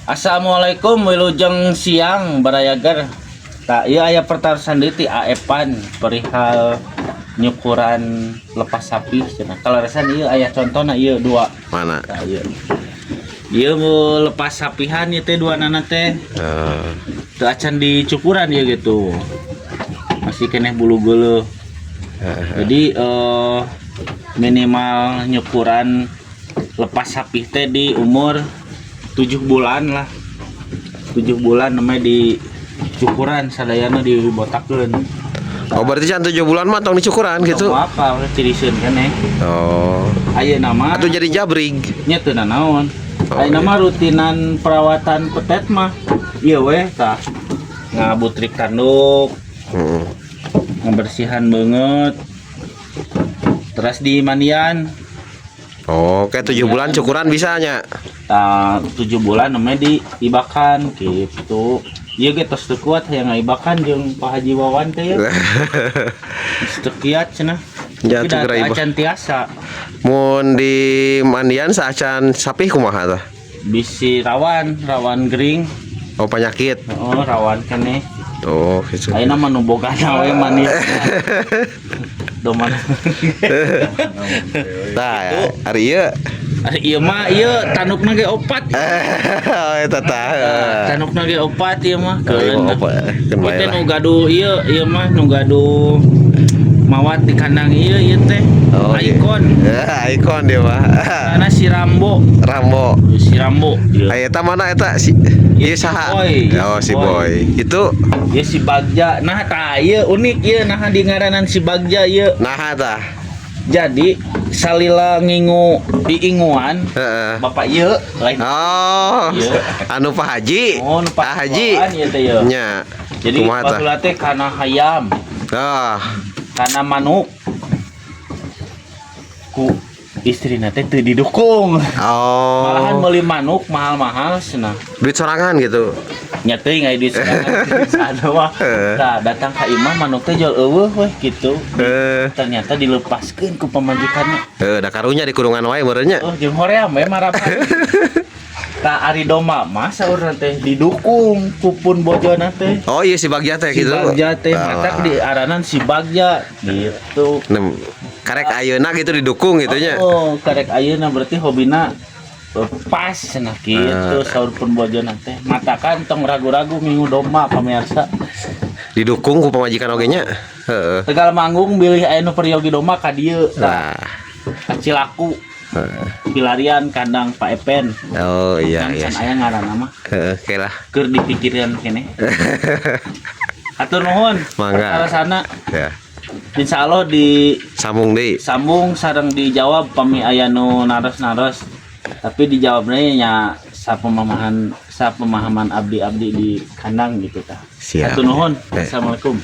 Assalamualaikum, wilujeng siang, barayager. Tah, ieu aya pertarosan deui ti Aepan perihal nyukuran lepas sapi cenah. Kaleresan ieu aya contohna, ieu dua. Mana? Tah, ieu. Ieu mau lepas sapihan ieu teh, duanana teh. Teu acan dicukuran ieu gitu. Masih keneh bulu geuleuh. Jadi minimal nyukuran lepas sapi teh di umur 7 bulan lah. 7 bulan namanya di cukuran sadayana, dibotakeun. Oh, berarti can 7 bulan mah tong dicukuran gitu. Apa tiriseun keneh. Oh. Ayeuna mah Atau jadi jabrig. Nya teu nanaon. Oh, Ayeuna iya. mah rutinan perawatan petet mah ieu weh tah. Ngabutrik tanduk, ngebersihan banget. Terus di mandian. Oh, kayak 7 bulan cukuran bisa nya. Tah, 7 bulan namanya di ibakan gitu. Iya ge tos teu kuat hayang ngaibakan jeung Pak Haji Wawan teh ya. Geus teu kiat cenah. Ya, Tapi tuh da geura ibah. acan tiasa. Mun di mandian saacan sapih kumaha tah? Bisi rawan, rawan gering. Oh, penyakit. Oh, rawan keneh. Oh, gitu. Ayeuna mah nu bogana we manis. Domana. Tah, ari ieu. Ari ieu mah ieu tandukna ge opat. Oh, eta tah. Tandukna ge opat ieu mah. Oh, ieu mah Keun. opat. Keun bae Ieu teh lah. Nu gaduh ieu, ieu mah nu gaduh mawat di kandang ieu, ieu teh. Oh, iya. Ikon. Ya, ikon dia mah. Karena si Rambo. Rambo. Si Rambo. Ieu. Aya eta mana eta si Ieu ieu si saha? Boy. Oh, si Boy. Boy. Itu Ieu si Bagja. Nah, tah ieu unik ieu, nah di ngaranan si Bagja ieu. Nah tah. Jadi salila ngingu diinguan bapak ieu lain. Oh, Iya. anu Pak Haji. Oh, nu Pak Pak Haji. Wawan ieu teh ieu. Nya. Jadi Kumaha tah? Baheula teh kana hayam, kana manuk. Ku istrina teh teu didukung. Oh. Malahan meuli manuk mahal-mahal cenah. Duit sorangan gitu. Nya teuing aya duit sorangan sana mah. Tah, datang ka imah manuk teh jual euweuh weh gitu. Ternyata dilepaskeun ku pamajikanna. Da karunya di kurungan wae meureun nya. Oh, jeung hoream we marapan. Tah, ari domba mah saurna teh didukung ku pun bojona teh. Oh iya, si Bagja teh Si gitu. Bagja teh Ah. matak di aranan si Bagja gitu. Nem, karek ayeuna gitu didukung gitu nya. Oh, karek ayeuna berarti hobina pas cenah gitu Ah. saur pun bojona teh. Matakan tong ragu-ragu ngingu domba, pamirsa. Didukung ku pamajikan oge nya. Heeh. Tegal Manggung bilih aya nu peryogi domba ka dieu tah. Nah. Ka Cilaku. Heeh. Pilarian kandang Pak Epen. Oh iya Kan iya. can aya ngaranna mah. Heeh, oke lah. Keur dipikiran keneh. Hatur nuhun. Mangga. Sana. Ya. Insya Allah di Sambung deui. Sambung sareng dijawab pami aya nu naros-naros. Tapi dijawabnya nya sapemahaman sapemahaman abdi-abdi di kandang gitu tah. Siap. Hatur nuhun. Eh. Assalamualaikum.